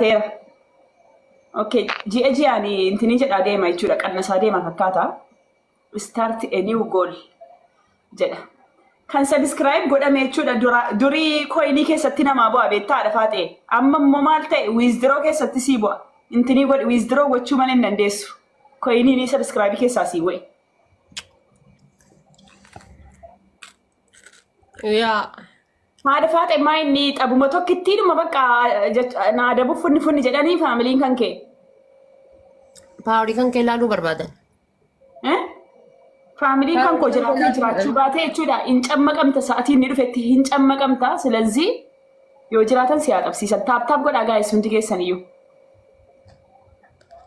Hir'ateera. Okay, ji'a ji'aan intini jedhaa deema jechuudha. Qannasaa deema fakkaata. Start a new goal jedha. Kan subscribe godhame jechuudha. Durii koyinii keessatti namaa bu'a beektaa haadha faaxee. Amma immoo maal ta'e withdraw keessatti sii bu'a. Intinii godhi withdraw gochuu malee hin dandeessu. Koyiniin subscribe keessaa sii bu'e. Yaa. Haadha faaxee maa inni xabuma tokkittiidhuma bakka na adabu funni funni jedhanii faamiliin kan kee. Paaworii kan kee ilaaluu barbaadan. Eh? Faamiliin kan koo jiraatee jiraachuu baatee jechuudha. Hin cammaqamta sa'atii inni dhufetti hin cammaqamta. Silazii yoo jiraatan si haa qabsiisan. Taap taap godhaa gaa'es hundi keessan iyyuu.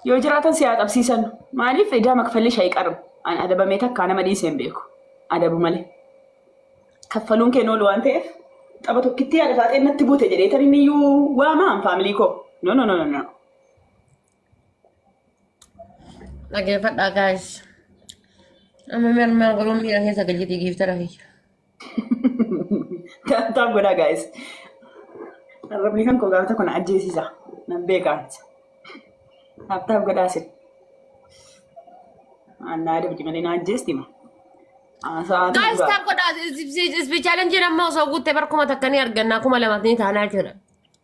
Yoo jiraatan si haa qabsiisan. Maaliif idaa makfalli shayi qaru. An adabamee takkaa nama dhiisee hin beeku. Adabu malee. Kaffaluun kee oolu waan ta'eef tapha tokkittii haadha faaxeen natti buute jedhee tan inni iyyuu waamaan faamilii koo. No no no no no. Dhageeffadhaa guys. Amma mi'a mi'a garuu miira keessa galchitii giiftara kiyya. Taap taap godhaa guys. Arrabni kan koo gaafa tokko na ajjeesisa. Nan beekaa. Taap taap godhaa sin. Annaa adabdi malee na ajjeesti ma. Sa'aatii Guys dhugaa. tap godhaa. Ispi challenge amma osoo guutte bar 1000 ni arganna 2000 ni taanaa jechuudha.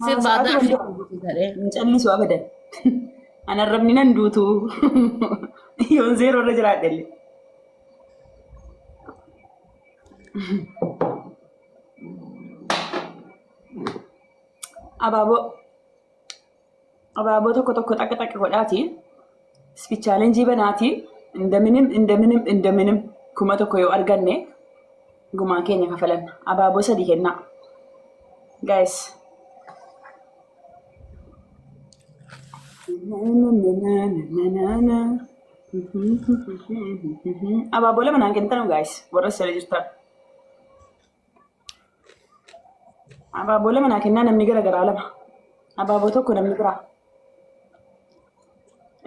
Sirba Sa'aatii addaa hundaa. Hin callisu abadan. An arrabni nan duutu. Yoon zeeroo irra jiraadhe illee. Abaaboo. Abaaboo tokko tokko xaqa xaqa godhaati. Ispi chaalenjii banaati. Indaminim indaminim indaminim 1000 yoo arganne gumaa keenya kafalanna. Abaaboo sadii kennaa. Guys. Abaaboo lama naan kennitanu guys. Warra sirra jirtan. Abaaboo lama naa kennaa namni gara garaa lama. Abaaboo tokko namni biraa.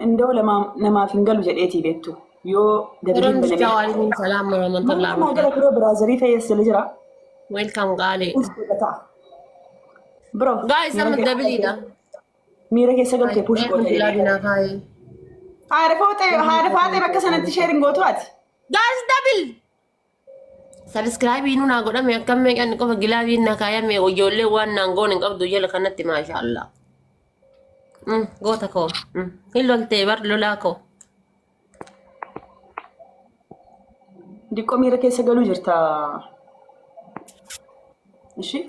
Indoo namaaf hin galu jedheetii beektu. Yoo dabiliin Yeroon bichaa banamee. waalaikum salaam warahmatullahi Nama gara wabarakatuh. biroo biraazarii fayyasile jira. Welcome gaalee. Push godhata. Bro, Guys miira amma keessa dabiliidha. galtee miira keessa galtee push goota Alhamdulillah jedhee. binaa kaayee. Haadha fooxee haadha faaxee bakka sanatti sheerin gootu ati. Guys double. Sabiskiraayibii nu naa godhame akkam meeqan qofa gilaabiin na kaayame ijoollee waan naan goon hin qabdu jala kanatti maasha Allah. Goota koo hin loltee bar lolaa koo. Diqqoo miira keessa galuu jirta. Ishi.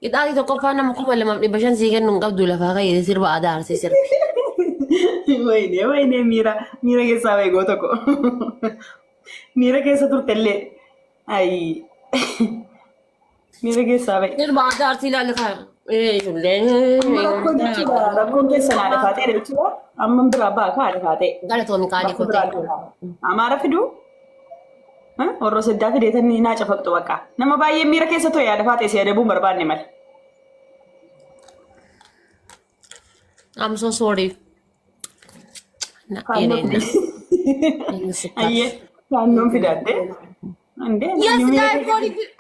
Qixaatii tokkoffaa nama 2500 sii kennu hin qabdu lafaa kayyee sirba aadaa arsii sirbi. Wayne wayne miira miira keessaa bahe goota koo. Miira keessa turtellee. Ayi. Miira keessaa bahe. Sirba aadaa arsii ilaali kaa. Ee ijoollee. Amma rakkoon jechuudha rakkoon keessa naa dhafaa ta'e jechuudha. Amma biraa ba'a kaa dhafaa ta'e. Galatoomi qaalii Bakka koo biraa ta'e. deema. Amaara fiduu? Warra seddaa fideetan ni naa cafaqxu bakka. Nama baay'ee miira keessa ture yaada faaxee si adabuun barbaanne malee. I'm so sorry. Na Faannoo yereenna. fide. Inni sukkaar. Ayyee faannoon fidaadde. Andee Yes, namni miira live keessa goal.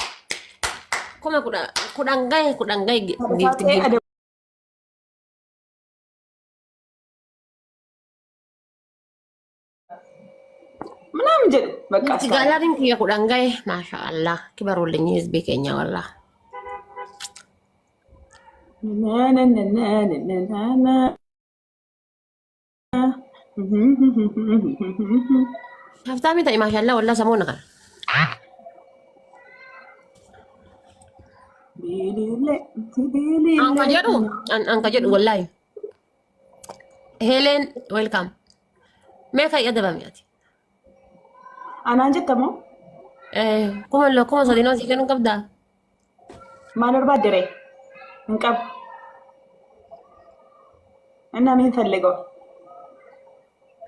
10,000 gahe 10 gahe yaada giifti faaxee giifti. ምናምን jedhu bakka Miti as gaalaariin kiyya 10 gahe maasha Allah kibaruullee hizbii keenya wallah. Na na na na na na na. Haftaamii ta'e maasha Allah wallah samoona kana. Bilile, An ka bilile. jedhu an ka jedhu wallahi. Heleen welcome. Mee kan adabame ati? Anaan jetta moo? 2000 3 noo sii kennuu qabdaa? Maal barbaadde ree? Hin qabu. Innaa min falligoo?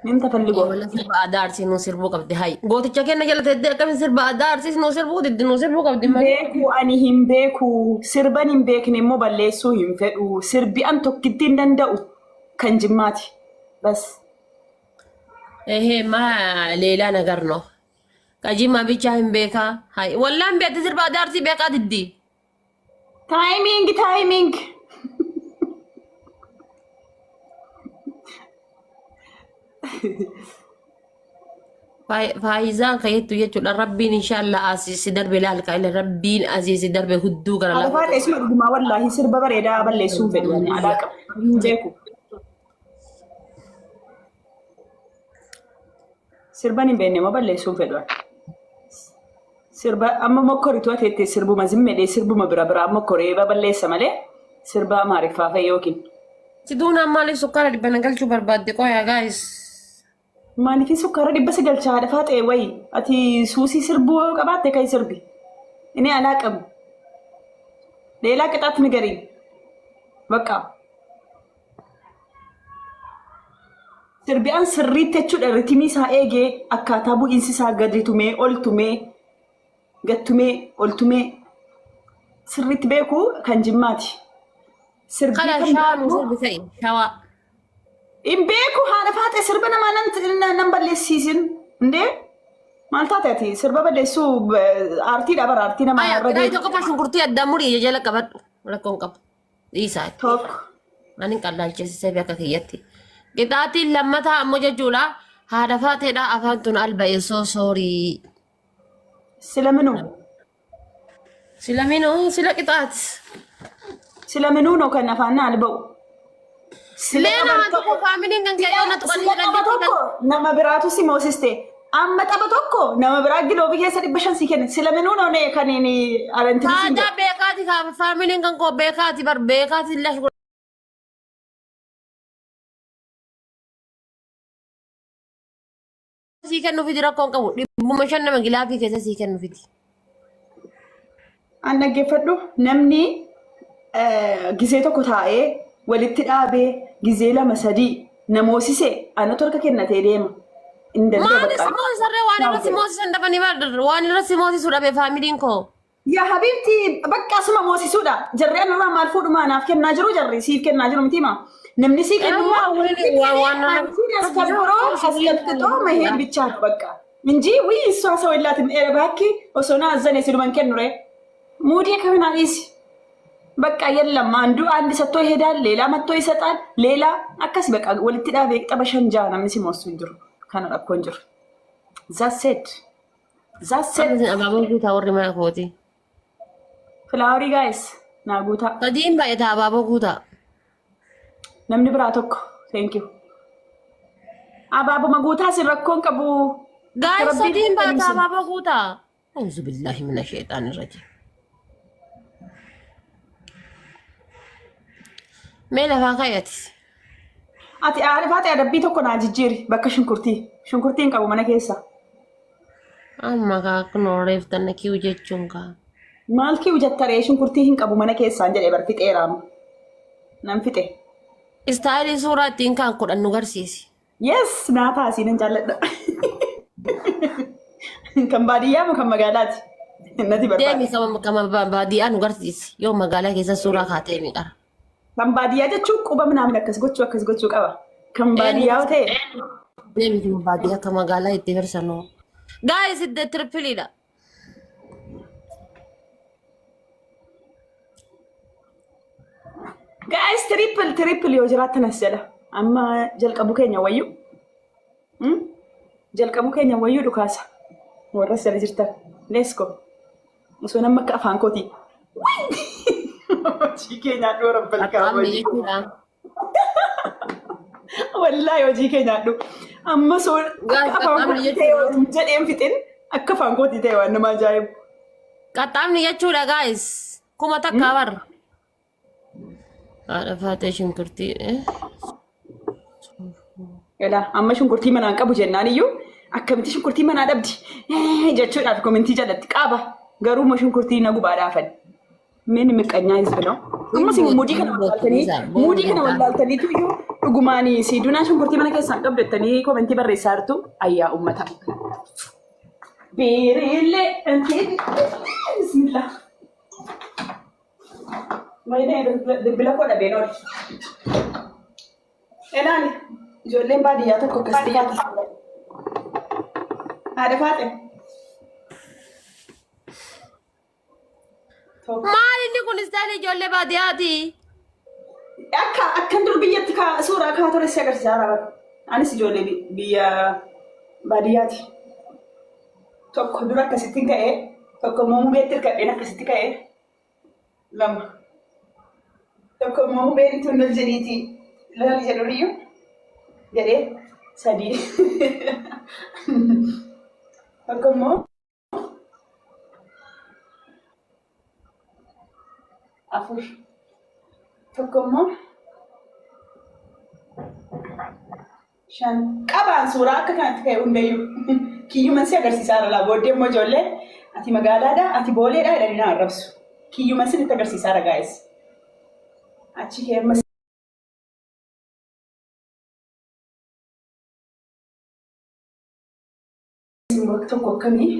Min tafalligoo? Walla sirba aadaa arsii nuu sirbuu qabdi hayi. Gooticha kenna jala teettee akkamiin sirba aadaa arsiis nuu sirbuu diddi nuu sirbuu qabdi malee. Beeku ani hin beeku. Sirban hin beekne immoo balleessuu hin fedhu. Sirbi an tokkitti hin danda'u kan jimmaati. Bas. Ehee maa leelaa nagar no. Qajimaa bichaa hin beekaa. Hayi wallaan beekti sirba aadaa arsii beekaa diddi. Timing timing. Faayizaan kan jettu jechuudha. Rabbiin inshaallah asii si darbe laal kaa'ila. Rabbiin asii si darbe hudduu gara Haadha lafa. Faaxee isuma dhugumaa wallaahi sirba bareedaa balleessuun fedhu ani alaa qabu. Hin beeku. Sirban hin beekne immoo balleessuun fedhu ani. Sirba amma mokkoritu ateettee sirbuma zimmedhee sirbuma bira biraa mokkoree baballeessa malee sirba Amaariffaa fa'i yookiin. Siduunaan maaliif sukkaara dhibba na galchuu barbaadde qoyaa gaayis. Maaliif sukkaara dhibba si galcha haadha Faaxee wayi ati suusii sirbuu yoo qabaatte kai sirbi. Inni alaa qabu. Leelaa qixaatti ni gariin. Bakka. Sirbi'aan sirriitti jechuudha ritimii isaa eegee akkaataa bu'iinsi isaa gadi tumee ol tumee gad tumee ol tumee sirriitti beeku kan Jimmaati. Sirbii Kana kan shawaa nu biraa sirbi ta'e shawaa. hin beeku haadha Faaxee sirba namaa nan balleessiisin. Indee maal taate ati sirba balleessuu aartiidha bara aartii namaa Aya irra qixaayi deemu. tokkoffaa shunkurtii addaan murii ija jala qabadhu rakkoon qabu. Dhiisaa. Tokko. Ani qallaalchisiisee fi akka kiyyatti. Qixaatiin lammataa ammoo jechuudha. Haadha Faaxeedha afaan tun alba'e soo soorii. Silaminuu. Silaminuu sila qixaati. Silaminuu no kan afaan na alba'u. Sila Mee tapha nama tokko tokko faamiliin kan kee yoona tuqanii sila jiran tapha jechuudha. tokko nama biraatu si moosiste. Amma tapha tokko nama biraa giloobii keessa 500 si kenne. Silaminuu no ne kan inni alantini siin Taadaa jedhe. beekaati faamiliin kan koo beekaati bar beekaati lash sii kennuufiti rakkoon qabu 500 nama gilaafii keessa sii kennuufiti. An dhaggeeffadhu namni gizee tokko taa'ee walitti dhaabee gizee lama sadii na moosise anatu harka kennatee deema. Hin danda'u Maali bakka. si moosisarree waan irra si moosisan dhabanii bar waan irra si moosisu dhabe faamiliin koo. Yaa habiibti bakka asuma moosisuudha. Jarri anarraa maal fuudhumaa naaf kennaa jiru jarri siif kennaa jiru miti maa. Namni sii kennu Amma waan አስከብሮ አስቀጥቅጦ መሄድ ብቻ ነው በቃ እንጂ ውይ እሷ ሰው የላትም። ኧረ እባክህ osoo na አዘነ ሲሉ መንከን ኑሬ ሙዲ ከሆና ዲስ በቃ የለም። አንዱ አንድ ሰጥቶ ይሄዳል፣ ሌላ መጥቶ ይሰጣል፣ ሌላ akkas በቃ walitti dhaabee tapha shan ja'a namni si moossu hin jiru. Kana rakkoon jiru. That's it. That's it. Abaaboo guutaa warri mana kooti. Flowerii guys naa guutaa. Sadiin baay'ata abaaboo guutaa. Namni biraa tokko. Thank you. Abaabuma guutaa sin rakkoon qabu. Guys Rabbiin sadiin baay'ata kennisin. abaaboo guutaa. Auzu billahi mina sheexaan irrajiim. Mee lafaa ka'eeti. Ati aarifaate adabbii tokko naa jijjiiri bakka shunkurtii. Shunkurtii hin qabu mana keessa. Amma kaa kun reeftanna kiyu jechuun kaa. Maal kiyu jettaree shunkurtii hin qabu mana keessaan jedhee bar fixeeraama. Nan fixe. Istaayilii suuraa ittiin kaan 10 nu garsiisi. Yes, naa taasii nan jaalladha. Kan baadiyyaa moo kan magaalaati? Nati barbaade. Deemi kama baadiyyaa nu garsiisi. Yoo magaalaa keessa suuraa kaatee mi qara. Kan baadiyyaa jechuun quba minaamin akkas gochuu akkas gochuu qaba. Kan baadiyyaa yoo ta'e Deemi kan baadiyyaa kan magaalaa itti garsanoo. Guys, itti tripiliidha. Guys, triple triple yoo jiraattan as jala. Amma jalqabu keenya wayyu. Jalqabu keenya wayyu dhukaasa. Warra as jala jirtan. Let's go. Osoo namni akka afaan kootii. Hojii kee nyaadhu rabbal Qaxxaamne kaaba. jechuudha. Wallaahi hojii kee nyaadhu. Amma osoo Guys, akka afaan qaxxaamne kootii ta'e jechuudha. waan jedheen fixin akka afaan kootii ta'e waan nama ajaa'ibu. Qaxxaamni jechuudha guys. 1000 bar. Haadha faatee shunkurtii. Elaa amma shunkurtii manaan qabu jennaan iyyuu akkamitti shunkurtii manaa dhabdi jechuudhaaf komentii jalatti qaba. Garuu immoo shunkurtii na gubaa dhaafan. Min miqqanyaa hizbi ነው. Amma isin muudii kana wallaaltanii muudii kana wallaaltaniitu iyyuu dhugumaan siidunaa shunkurtii mana keessaan qabdu jettanii komentii barreessaa jirtu ayyaa uummata. Biirillee bismillah. Wayinee bilbila koo dhabeen oole. Ilaali ijoolleen baadiyyaa tokko akkasitti kaati. Haadha Faaxe. Tokko. Maal inni kun istaayilii ijoollee baadiyyaati? Akka akkan dur biyyatti suuraa kaa ture si agarsiisaa jira bara. Anis ijoollee biyya baadiyyaati. Tokko dura akkasitti ka'e, tokko immoo mubeetti hirkadheen akkasitti ka'e. Lama. Tokko immoo mubeen tun lol jedhiiti lol jedhuriyyuu jedhee sadii. Tokko immoo afur. Tokko immoo shan. Qabaan suuraa akka kanatti ka'e hundayyuu kiyyuman si agarsiisaa irra laa booddee immoo ijoollee ati magaalaadha ati booleedha jedhanii na arrabsu. Kiyyuman sinitti agarsiisaa irra gaa'es. Achi kee amma immoo tokko akkamii?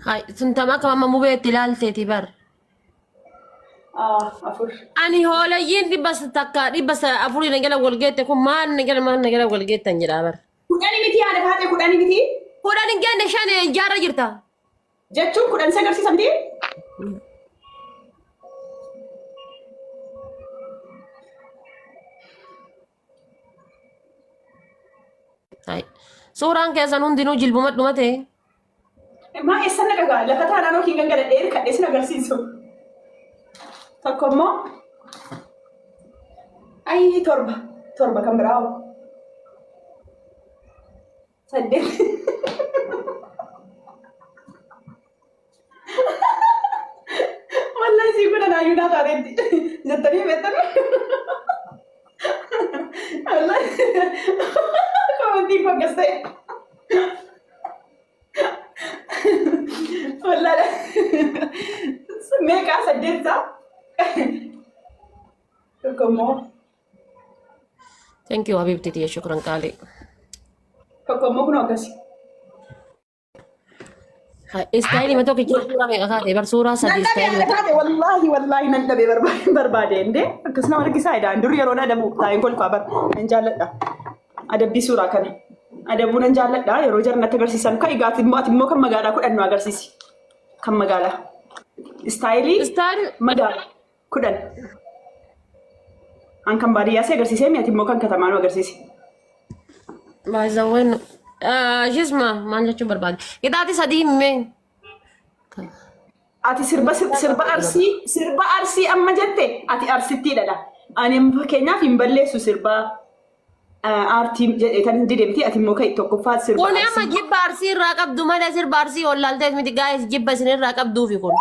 Hai, sun tama akka amma mubeetti ilaalteeti bar. Afur. Ani hoolayyiin 100 400 na jala wal geette kun maal na jala maal na jala wal geettan jedhaa bar. 10 miti haadha faate 10 miti 10 hin geenne shan jaarra jirta. Jechuun 10 si agarsiisa miti. Hai. Suuraan keessan hundinuu jilbuma dhumate. Maa eessan na dhagaa lafa taanaan yookiin gangaladhee hirkadhee sin agarsiisu. Tokko immoo ayii torba torba kan biraa hoo. Saddeet. Wallahi sii kun anaayyuu naa taateetti. Jettanii beektanii? Wallahi komentiin kun akkas ta'e. Wallahi meeqaa saddeet isaa? Tokko immoo Thank you habibti tiyya shukran qaalii. Tokko immoo kunoo akkasi. Istaayilii ma tokkicha suuraa meeqa kaate bar suuraa Nan sadii dhabee istaayilii haadha taate wallaahi wallaahi nan dhabee barbaade indee akkas nama rakkisaa jedha dur yeroo adabu taa'een kolfaa bar nan jaalladha adabbii suuraa kana adabuu nan jaalladha yeroo jarri natti agarsiisan kan egaa ati immoo kan magaalaa 10 nu agarsiisi kan magaalaa istaayilii Istaayilii magaalaa 10 an kan baadiyyaa si agarsiisee mi ati immoo kan katamaa nu agarsiisi. Baay'isawwan shisma maal jechuun barbaade. Qixaaxi sadii himee. Ati sirba sirba arsii sirba arsii amma jette ati arsittiidha dha. Ani fakkeenyaaf hin balleessu sirba aartii jedhee tan dide miti ati immoo ka'i tokkoffaa sirba Kun amma arsii. jibba arsii irraa qabdu malee sirba arsii wallaalteet miti gaa'es jibba isin irraa qabduufi kun.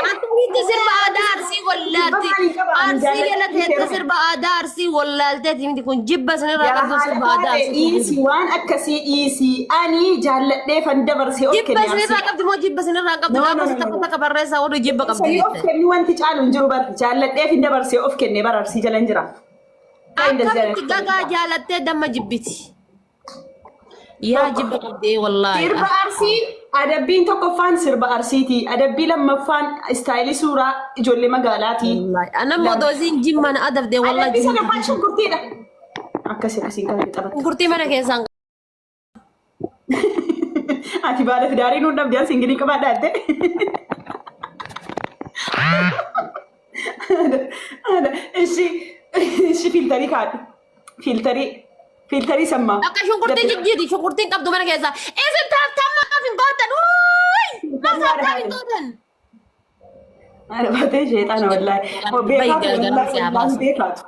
Akkamitti sirba aadaa arsii Jibba wallaalti? maaliin qaba ani Arsii jala jaalladha teette seera. sirba aadaa arsii wallaalteet miti kun jibba isin irraa Yaa qabdu haadha sirba aadaa taate arsii kun dhiisi hundi. waan akkasii dhiisi ani jaalladhee fan dabarsee of Jibba kenne isin irraa arsiidha. qabdi moo jibba isin irraa qabdu No no gaafa no si no takka no. takka barreessaa warri jibba qabdi Sanii of jette. kennu wanti caalu hin jiru bar jaalladhee fin dabarsee of kenne bar arsii jalan jira. Ta'in Akkamitti dasee gagaa jaalattee damma jibbiti? Yaa Tokko. jibba qabdee wallaahi. Sirba arsii adabbiin tokkoffaan sirba arsiiti. Adabbii lammaffaan istaayilii suuraa ijoollee magaalaati. Wallaahi. Anammoo Lama. doosiin jimma na adabdee wallaahi Adabbii jimma. sadaffaan shunkurtiidha. Akkasi akkasiin kan taphatta. Shunkurtii mana keessaan Ati baala fidaarii nuun dhabdee as ingilii qabaadhaa jette. Ishi ishi fiiltarii kaadhu. Fiiltarii fiiltarii sammaa. Akka shunkurtii jijjiiri shunkurtiin qabdu mana keessaa. Isin taaftaan maaf hin gootan? Uuuy! Maaf taaftaan hin gootan? Ana baatee sheexaana wallaahi. Bayi Beekaatu gargaraa wallaahi si haa wallaahi baasu. beekaatu.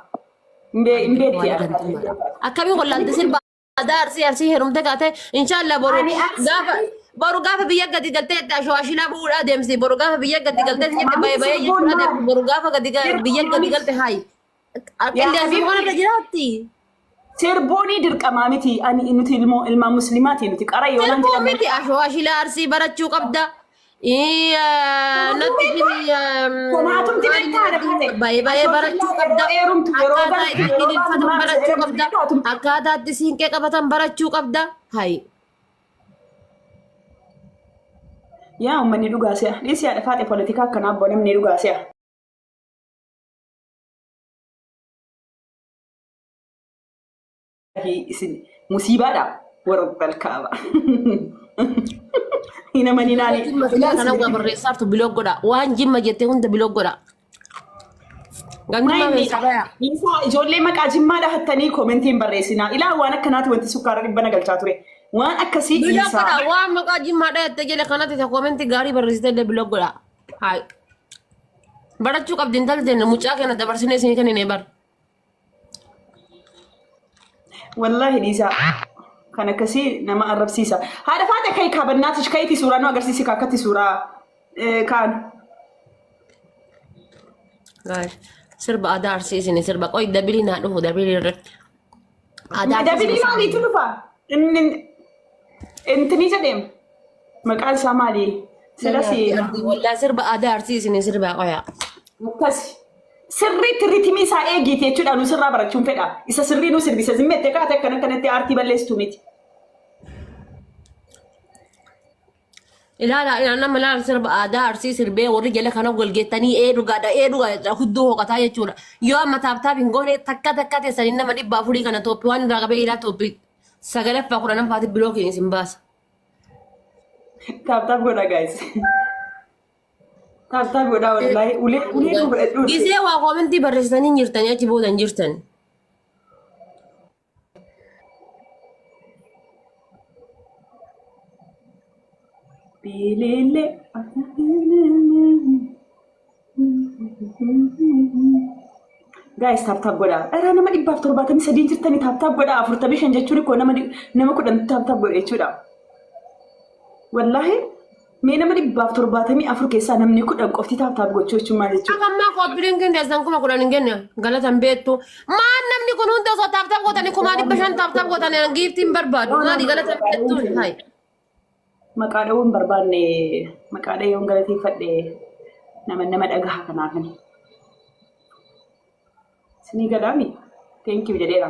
Hin beekti yaa. Akkamiin wallaalte sirba aadaa arsii arsii heerumte kaate inshaallah boru Ani arsii gaafa boru gaafa biyya gadi galtee jette ashoashilaa bu'uudhaa deemsi boru gaafa biyya gadi galtee jette baye baye Sirbuun jechuudha maali? deemsi boru gaafa gadi biyya gadi galte hayi Yaa qilleensi habiibti. kana irra jiraatti. Sirbuuni dirqamaa miti. Ani nuti ilmoo ilmaan musliimaati nuti qara yoo naan Sirbuu jedhamu. miti ashoashilaa arsii barachuu qabda. Natti Kanaatumti beektaa haadha taate. Baay'ee baay'ee barachuu qabda. Yeroo heerumtu yeroo Akkaataa bartu itti yeroo hiriirfatan baatu barachuu qabda. beektaa Akkaataa itti siinqee qabatan barachuu qabda. Hayi. Yaa uummanni dhugaa si'a. Dhiisi haadha faate poolitikaa akkanaa abboo namni dhugaa si'a. Isin musiibaadha warra balkaaba. Hin amaninaa ni. Jimma kana waa barreessaartu biloo godha. Waan jimma jettee hunda biloo godha. Gandummaa Maayini keessaa baya. Isaa ijoollee maqaa Jimmaa dhahattanii koomentii hin barreessinaa. Ilaa waan akkanaati wanti sukkaara dhibba na galchaa ture. Waan akkasii Block dhiisaa. godha waan maqaa Jimmaa dhahatte jedhe kanatti ta koomentii gaarii barreessite illee block godha. Hayi. Barachuu qabdi intalli teenya mucaa keenya dabarsinee isinii kennine bar. Wallaahi dhiisaa. Kan akkasii nama arrabsiisa. Haadha faate kai kaabannaatish kayti suuraa nu agarsiisi kaakkatti suuraa kaan. Gaari. Sirba aadaa Arsii isinii sirba qoy dabilii naa dhufu dabilii irratti. Aadaa Arsii Dabilii sirba. maaliitu dhufa? Inni intini jedheem. Maqaan isaa maali? Silas Wallaa sirba aadaa Arsii isinii sirba qoyaa. Akkas. Sirriitti ritimii isaa eegiiti jechuudha nu sirraa barachuun fedha. Isa sirrii nu sirbisa zimmettee kaate akkana akkanatti aartii balleessitu miti. Ilaala ilaala nama ilaala sirba aadaa Arsii sirbee warri jala kana wal geettanii ee dhugaadha ee dhugaadha hudduu hooqataa jechuudha. Yoo amma taap taap hin goone takka takka teessanii nama 400 kana tooppii waan irraa qabee ilaa tooppii sagalaffaa kudhanaffaatti bilookiin isin baasa. Taap taap godha guys. Taap taap godhaa wallaahi ulee ulee nu fudhadhu. Gisee waa koomentii barreessitanii hin jirtanii achi booda hin jirtan. Beelele. Guys tap tap godhaa. Dhala nama 173 jirtanii tap tap godhaa. 45 jechuun koo nama nama 10 tap tap godhe jechuudha. Wallaahi mee nama 174 keessaa namni 10 qofti tap tap gochuu jechuun maal jechuudha? Akka ammaa kooppileen kenneessan 10,000 hin kenne galata hin beektu. Maan namni kun hundi osoo tap tap gootanii 500,000 tap tap gootanii giiftii hin barbaadu. Maali galata hin beektu? Hayi. Maqaa dha'uu hin barbaanne maqaa dha'ee yoon galateeffadhe nama nama dhagaha kanaafani. Sinii galaami? Thank you jedheera.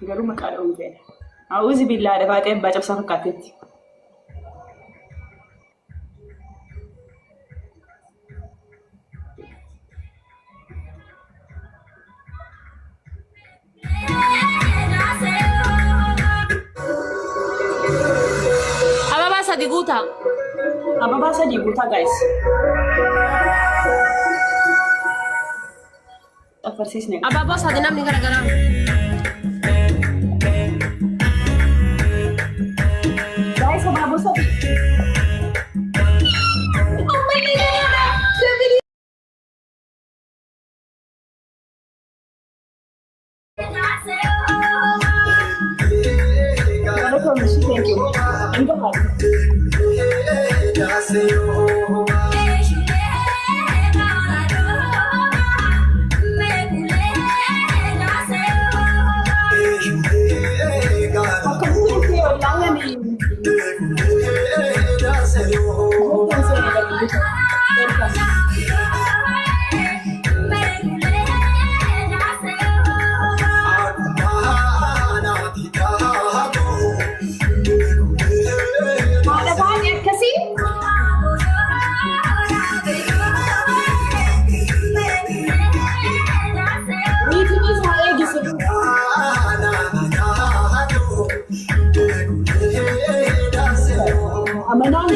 Garuu maqaa dha'uu hin feene. A'uuzi billaa dafaaxee abbaa cabsaa fakkaatteetti. Ababaa sadi guutaa. Ababaa sadii guutaa guys. Xaffarsiisne. Abaaboo sadi namni garagaraa. Guys abaaboo sadii. Ammallee galeera. Dabili. Galatoomni ishii thank you. Hin gahaa. Akkamitti dhufee wallaahi ani gooftaan seena galii. Haadha baay'ee akkasii riitimii isaa eegise. Amanaan